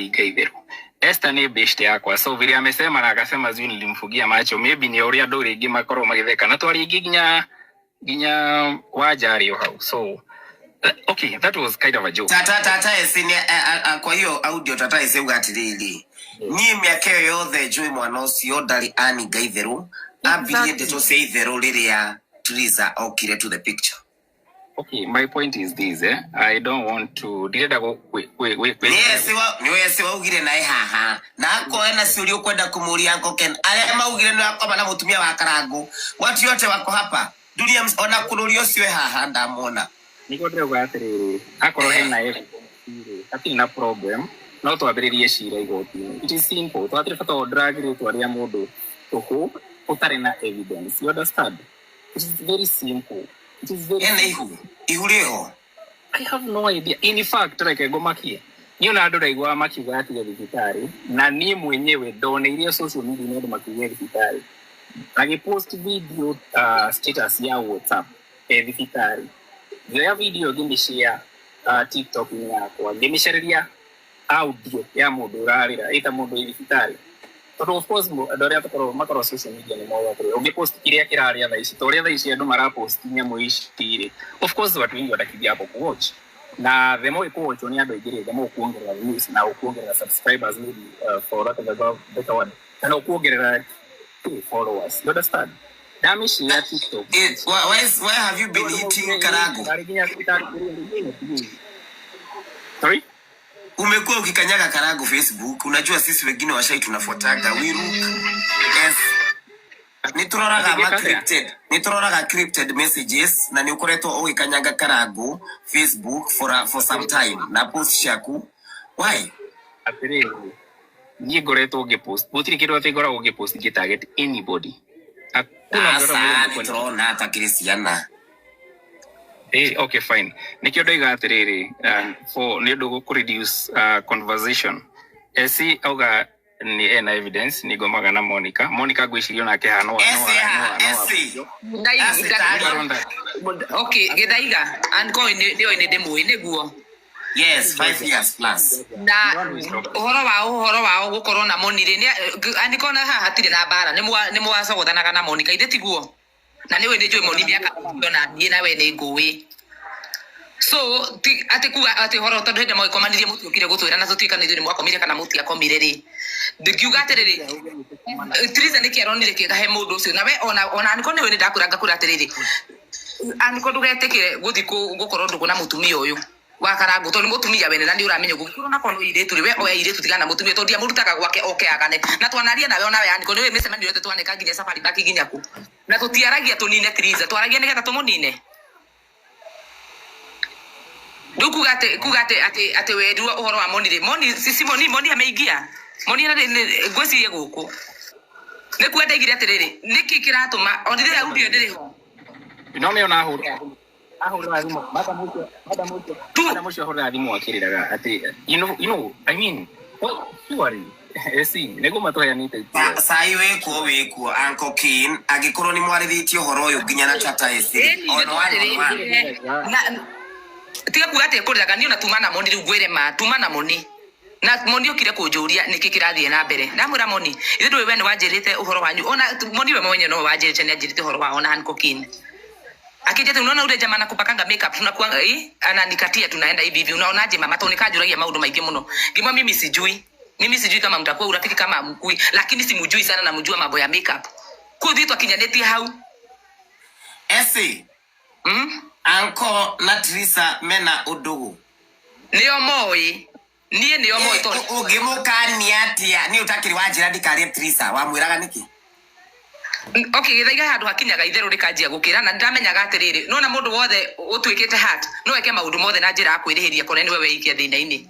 Kũringa itherũ. Esther nĩ best yakwa, so vile amesema na akasema sijui nilimfungia macho, maybe ni ũrĩa andũ rĩngĩ makorwo magĩtheka na twarĩ aingĩ nginya nginya wanja arĩ o hau, so okay, that was kind of a joke. Tata ese nĩ kwa hiyo audio tata ese uga atiriri, niĩ mĩaka ĩyo yothe njũĩ mwana ũcio ndarĩ aninga itherũ, ambirie ndeto cia itherũ rĩrĩa Triza okire to the picture. Okay, my point is this, eh? I don't want to ndirenda Nĩ ese wa nĩ ese waugire nae haha na akorwo ena ciũria ũkwenda kũmũria Uncle Ken, arĩa maugire nĩ akoma na mũtumia wa Karangũ, watu yote wako hapa dunia ona kũrũria ũcio e haha ndamwona. Nĩguo ndĩrauga atĩrĩrĩ, akorwo hena evidence rĩ, hatirĩ na problem, no twambĩrĩrie cira igoti-inĩ. It is simple, twatirĩ bata drag rĩtwa rĩa mũndũ tũhũ ũtarĩ na evidence. You understand? It is very simple, it is very Ena simple. Ihu rĩho. I have no idea. In fact, reke ngũmakie. Niĩ ona andũ ndaiguaga makiuga atiga thibitarĩ, na niĩ mwenyewe ndoneirie social media nĩ andũ makiuga thibitarĩ. Agĩpost video status ya WhatsApp e thibitarĩ. Ngĩoya video ngĩmĩshare TikTok-inĩ yakwa, ngĩmĩcarĩria audio ya mũndũ ũrarĩra ĩta mũndũ wĩ thibitarĩ. Tondũ of course andũ arĩa tũkoragwo makoragwo social media nĩ moĩ atĩrĩ, ũngĩpost kĩrĩa kĩrarĩa thaa ici, ta ũrĩa thaa ici andũ marapost nyamũ ici rĩ, of course watu wengi watakimbia hapo kuwatch, na the more ikuwatchwo nĩ andũ aingĩ rĩ, the more ũkuongerera views na ũkuongerera subscribers, maybe, for lack of a better word, kana ũkuongerera followers. You understand? Ndamĩshare TikTok. Why have you been hitting Karangu? Ndarĩ nginya thibitarĩ. Sorry? Umekuwa ukikanyaga Karangu Facebook. Unajua sisi wengine washai tunafuataga. We look. Yes. Nĩ tũroraga ma Ũkĩgĩka atĩa? crypted. Nĩ tũroraga crypted messages na nĩ ũkoretwo ũgĩkanyaga Karangu Facebook for some time na post ciaku. Why? Atĩrĩrĩ, niĩ ngoretwo ngĩpost, gũtirĩ kĩndũ atĩ ngoragwo ngĩpost ngĩtarget anybody. Hakuna mũndũ Aca ũrĩa nĩ mũkwenda. tũrona takĩrĩ ciana. Okay, fine. Nĩkĩo ndoiga atĩrĩrĩ, for nĩ ũndũ kũ reduce conversation. Esi auga nĩ ena evidence, nĩ ngomaga na Monica. Monica ngwĩciria onake haha no Esi ha esi. Esi tari. Okay, Githaiga anko nĩ nĩ ndĩmũĩ nĩguo. Yes, 5 years plus. Na ũhoro wao gũkorwo na Moni rĩ, aniko na haha hatirĩ na mbara, nĩ mwacogothanaga na Monica ithe tiguo, na nĩ ũĩ nĩ njũĩ Moni mĩaka ona niĩ nawe nĩ ngũĩ, so ti atĩ kuga atĩ ũhoro tondũ hĩndĩ mwagĩkomanirie mũtiũkire gũtwĩra na tũtuĩka nĩ ithuĩ nĩ mwakomire kana mũtiakomire rĩ, ndingiuga atĩrĩrĩ, Teresa nĩkĩ aronire kĩega he mũndũ ũcio na we ona aniko nĩwe nĩ ndakwĩra ngakwĩra atĩrĩrĩ, aniko ndũgetĩkĩre gũthiĩ gũkorwo ndũgũ na mũtumia ũyũ wa Karangũ tondũ nĩ mũtumia wene na nĩ ũramenya ũguo gũkorwo na korwo irĩtu rĩ, we oya irĩtu tigana na mũtumia tondũ ndiamũrutaga gwake oke agane na twanaria nawe onawe aniko nĩwe mĩcemanio yothe twaneka nginya safari baki nginya kũ na tũtiaragia tũnine Teresa, twaragia nĩgetha tũmũnine. Rĩu kuga atĩ werirwo ũhoro wa Moni rĩ, Moni sisi Moni ameingia Moni ngwĩcirie gũkũ nĩ kuo ndaigire atĩrĩrĩ, nĩkĩ kĩratũma onire audio ndĩrĩ ho. No nĩ ona ahũraga thimũ madam ũcio, madam ũcio madam ũcio ahũraga thimũ akĩrĩraga atĩ you know, I mean, what surely esi nĩguo matũheanĩte Sa- Sai wĩkuo Uncle Ken, angĩkorwo nĩ mwarĩrĩtie ũhoro ũyũ nginya na tata esi Ĩni, on one on one. Na tiga kuga atĩ kũrĩraga niĩ ona tuma na Moni rĩu ngwĩre ma tuma na Moni na Moni okire kũnjũria nĩkĩ kĩrathiĩ na mbere, ndamwĩra Moni ithe ndũĩ we nĩ wanjĩrĩte ũhoro wanyu, ona Moni we mwenyewe no wanjĩrĩte, nĩ anjĩrĩte ũhoro wao na Uncle Ken, akija tu unaona ule jamaa anakupakanga makeup, tunakuwa ananikatia, tunaenda hivi hivi, unaonaje mama? Tondũ nikanjũragia maũndũ maingĩ mũno, ngimwa mimi sijui kama mtakuwa urafiki kama mkui, lakini simujui sana, namjua mambo ya makeup kuu twakinyanĩtie hau. Esi Uncle na Teresa mena ũndũgũ? Nĩo moĩ, niĩ nĩo moĩ tondũ Ũngĩmũkania atĩa nĩ ũtakĩrĩ wanjĩra ndikarie Teresa, wamwĩraga nĩkĩ? Okay, Githaiga handũ hakinyaga itherũ rĩkanjia gũkĩra na ndamenyaga atĩrĩrĩ, nona mũndũ wothe ũtuĩkĩte heart no eke maũndũ mothe na njĩra ya kwĩrĩhĩria kone nĩwe weikia thĩna-inĩ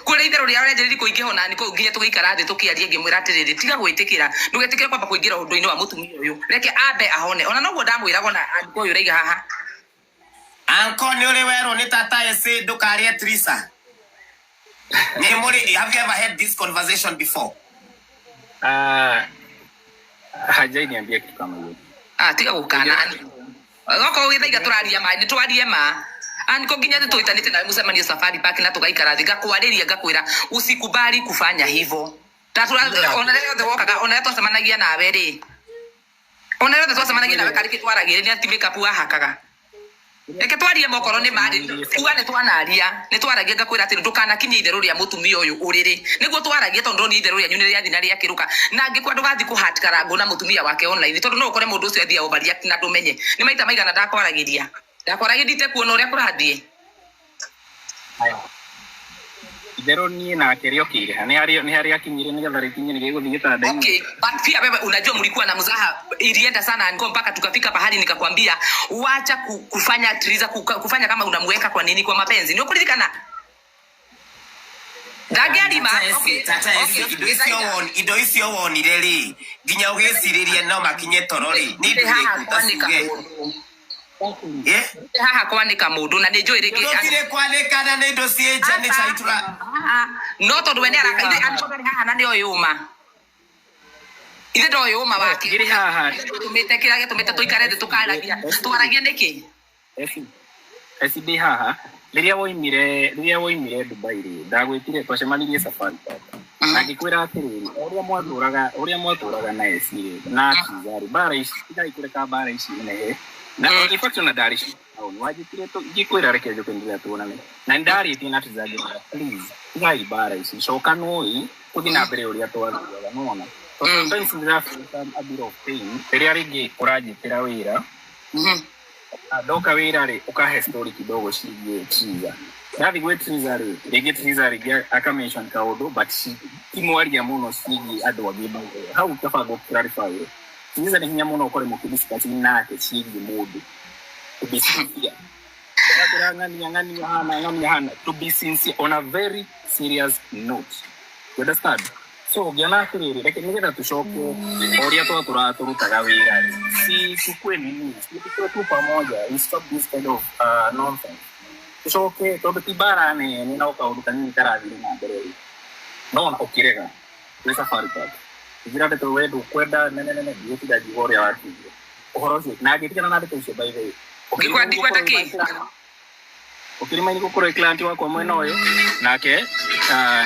kũrĩa itherũ rĩao rĩanjĩrĩria kũingĩha ona nĩ nginya tũgĩikara thĩ tũkĩaria, ngĩmwĩra atĩrĩrĩ, tiga gwĩtĩkĩra, ndũgetĩkĩre kwamba kũingĩra ũndũ-inĩ wa mũtumia ũyũ, reke ambe ahone, ona noguo ndamwĩraga ona andũ ũyũ ũraiga haha. Uncle, nĩ ũrĩ werwo nĩ tata esi ndũkarie Teresa? Nĩ mũrĩ, have you ever had this conversation before? Ah, hajai niambia kitu kama hiyo. Ah, tiga gũkana, okorwo Githaiga tũraria ma nĩ twarie ma. Aniko nginya tũitanĩte nawe mũcemanio Safari Park na tũgaikara thĩ ngakwarĩria ngakwĩra usikubali kufanya hivyo. Ona rĩrĩa othe wokaga ona rĩrĩa twacemanagia nawe rĩ ona rĩrĩa othe twacemanagia nawe karĩ kĩ twaragĩrĩ nĩ ati makeup wahakaga. Reke twarie mokorwo nĩ marĩ uga nĩ twanaria nĩ twaragia ngakwĩra atĩ ndũkanakinye itherũ rĩa mũtumia ũyũ ũrĩrĩ nĩguo twaragie tondũ ndonire itherũ rĩanyu nĩ rĩathi na rĩakĩrũka na angĩkorwo ndũgathiĩ kũhat Karangũ na mũtumia wake online tondũ no ũkore mũndũ ũcio athiĩ overreact na ndũmenye nĩ maita maigana ndakwaragĩria ndakwaragĩria ndite kuona ũrĩa kũrathiĩ. Itherũ niĩ nake rĩokĩire ha nĩ harĩa akinyire nĩgetha rĩkinye nĩ gĩgũthiĩ gĩtanda-inĩ. Okay, but pia wewe unajua mlikuwa na mzaha ilienda sana niko mpaka tukafika pahali nikakwambia wacha kufanya Triza kufanya kama unamweka kwa nini kwa mapenzi. Ndio kuririkana. Ndangĩarima. Okay. Tata Okay. eci indo icio wonire rĩ nginya ũgĩcirĩria no makinye toro rĩ nĩ indo Haha irĩkũ kwanĩka taciuge mũndũ. Eh? Haha kwanĩka mũndũ na nĩ njũĩ rĩngĩ Tũtire kwanĩkana nĩ indo ciĩ nja nĩ cai tura no tondũ we nĩ araka ithe andũ ndarĩ haha na nĩ oĩ ũma. Ithe ndoĩ ũma wake. Ngĩrĩ haha. Gĩtũmĩte kĩrĩa gĩtũmĩte tũikare thĩ tũkaragia. Twaragia nĩkĩ? Eci eci ndĩ haha rĩrĩa woimire Dubai rĩ ndagwĩtire twacemanirie Safari Park na ngĩkwĩra atĩrĩrĩ o ũrĩa mwatũraga na eci rĩ na Triza rĩ mbara ici tigai kũreka mbara ici inehe na in fact ona ndarĩ town wanjĩtire ngĩkwĩra reke njũke nĩgetha tuonane na nĩ ndarĩtie na Triza ngĩmwĩra please tigai mbara ici cokanoi tũthiĩ na mbere ũrĩa twathiaga nĩwona. Sometimes ndĩra feel some a bit of pain rĩrĩa rĩngĩ ũranjĩtĩra wĩra ndoka wĩra rĩ ũkahe story kidogo ciĩgiĩ Triza ndathi gwĩ Triza rĩ rĩngĩ Triza rĩngĩ aka mention kaũndũ but ti mwaria mũno ciĩgiĩ andũ angĩ by the way. Hau kaba ngũ clarify Triza nĩ hinya mũno ũkore mũkĩ discuss nake ciĩgiĩ mũndũ to be sincere. Ũgakwĩra ng'ania ng'ania hana ng'ania hana to be sincere on a very serious note, you understand? So ngĩona atĩrĩrĩ reke nĩgetha tũcoke o ũrĩa twatũraga tũrutaga wĩra rĩ si tukue nini si tukue tu pamoja, we stop this kind of nonsense tũcoke tondũ ti mbara nene no kaũndũ kanini karathiĩ na mbere rĩ nona ũkĩrega gwĩ Safari Park njĩra ndeto we ndũkwenda nene nene ndigũtinda ngiuga ũrĩa wakirie ũhoro ũcio na ngĩtigana na ndeto icio by the way. Ndikwenda kĩ? Ũkĩrima nĩ gũkorwo client wakwa mwena ũyũ nake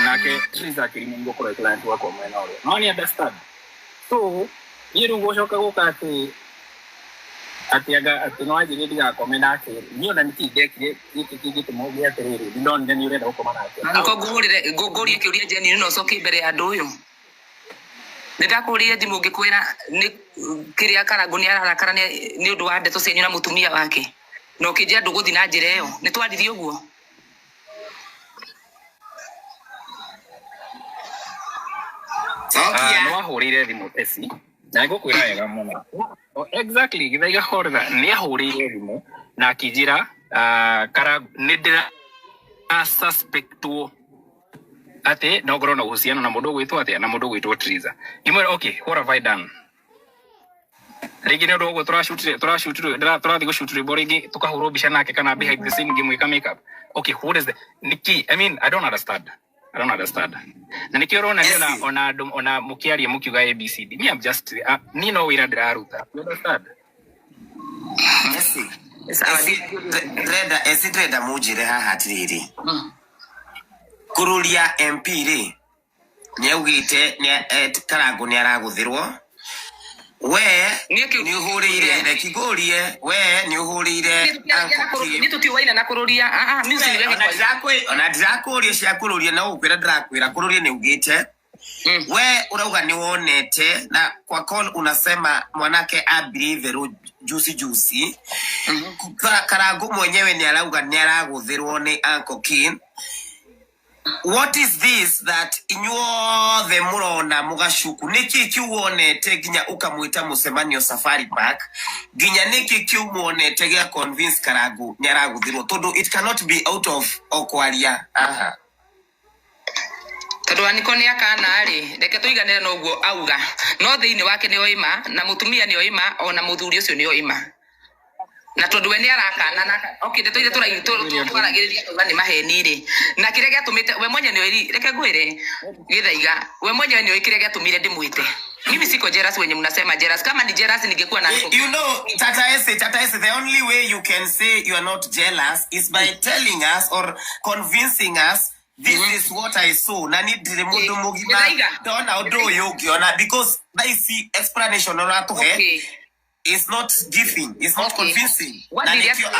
nake Triza akĩrima nĩ gũkorwo client wakwa mwena ũrĩa no ni understand. So niĩ rĩu gũcoka gũka atĩ atĩ anga atĩ no anjĩrie ndigakome nake niĩ ona nĩkĩ ndekire gĩkĩ kĩngĩtũma ũgĩe atĩrĩrĩ nĩ ndonire nĩ ũrenda gũkoma nake. Niko ngũhũrĩre ngũrie kĩũria Jenny no ũcokie mbere ya andũ ũyũ. Nĩ ndakũhũrĩire thimũ ngĩkwĩra nĩ kĩrĩa Karangũ nĩ ararakara nĩ ũndũ wa ndeto cianyu na mũtumia wake. Na ũkĩnjĩra ndũgũthiĩ na njĩra ĩyo. Nĩ twaririe ũguo? Cokia. Nĩ wahũrĩire thimũ Tesi na ngũkwĩra wega mũno. Oh, exactly Githaiga Hortha nĩ ahũrĩire thimũ na akĩnjĩra Karangũ nĩ ndĩra suspectwo atĩ no ngorwo na uhusiano na mũndũ ũgwĩtwo atĩa na mũndũ ũgwĩtwo Triza. Ngĩmwĩra okay, what have I done? Rĩngĩ nĩ ũndũ ũguo tũracutire tũrathiĩ gũshoot rwĩmbo rĩngĩ tũkahũrwo mbica nake kana behind the scene ngĩmwĩka makeup. Okay, what is the nĩkĩ? I mean, I don't understand. I don't understand. Na nĩkĩo ũrona niĩ ona andũ ona mũkĩaria mũkiuga ABCD. Me I'm just niĩ no wĩra ndĩraruta. You understand? Eci. Sawa, Eci ndĩrenda eci ndĩrenda mũnjĩre haha atĩrĩrĩ kũrũria MP rĩ nĩ augĩte Karangũ nĩ aragũthĩrwo we Niĩ kĩu- nĩ ũhũrĩire reke ngũrie we nĩ ũhũrĩire Uncle Kim. Nĩ tũtiũaine na kũrũria. Ah, ah, music Ona nĩ ona ndirakũria cia kũrũria no gũkwĩra ndĩrakwĩra kũrũria nĩ ugĩte we urauga nĩ wonete na kwa call unasema mwanake ambirie itherũ juicy juicy. Karangũ mwenyewe nĩ arauga nĩ aragũthĩrwo nĩ Uncle Kim. What is this that inyuothe mũrona mũgacuku nĩkĩ kĩu wonete nginya ũkamwĩta mũcemanio Safari Park nginya nĩkĩ kĩu muonete gĩa convince Karangũ nĩ aragũthĩrwo tondũ it cannot be out of o kwaria aha. Tondũ Aniko nĩ akana rĩ reke tũiganĩre na ũguo auga no thĩinĩ wake nĩ oima na mũtumia nĩ oima ona mũthuri ũcio nĩ oima na tondũ we nĩ arakana na okay ndeto iria twaragĩrĩria tauga nĩ maheni rĩ na kĩrĩa gĩatũmĩte we mwenye nĩ oĩ reke ngwĩre Gĩthaiga we mwenyewe nĩ oĩ kĩrĩa gĩatũmire ndĩmwĩte Mimi siko jealous wenye mnasema jealous. Kama ni jealous ningekuwa na You know, Tata Ese, Tata Ese, the only way you can say you are not jealous is by telling us or convincing us this is what I saw. Na ni ndire mundu mugima Ndĩraiga. ndona undu uyu ungiona because thaa ici explanation uratuhe Okay. is not giving, is not Okay. convincing. What Na did nikio you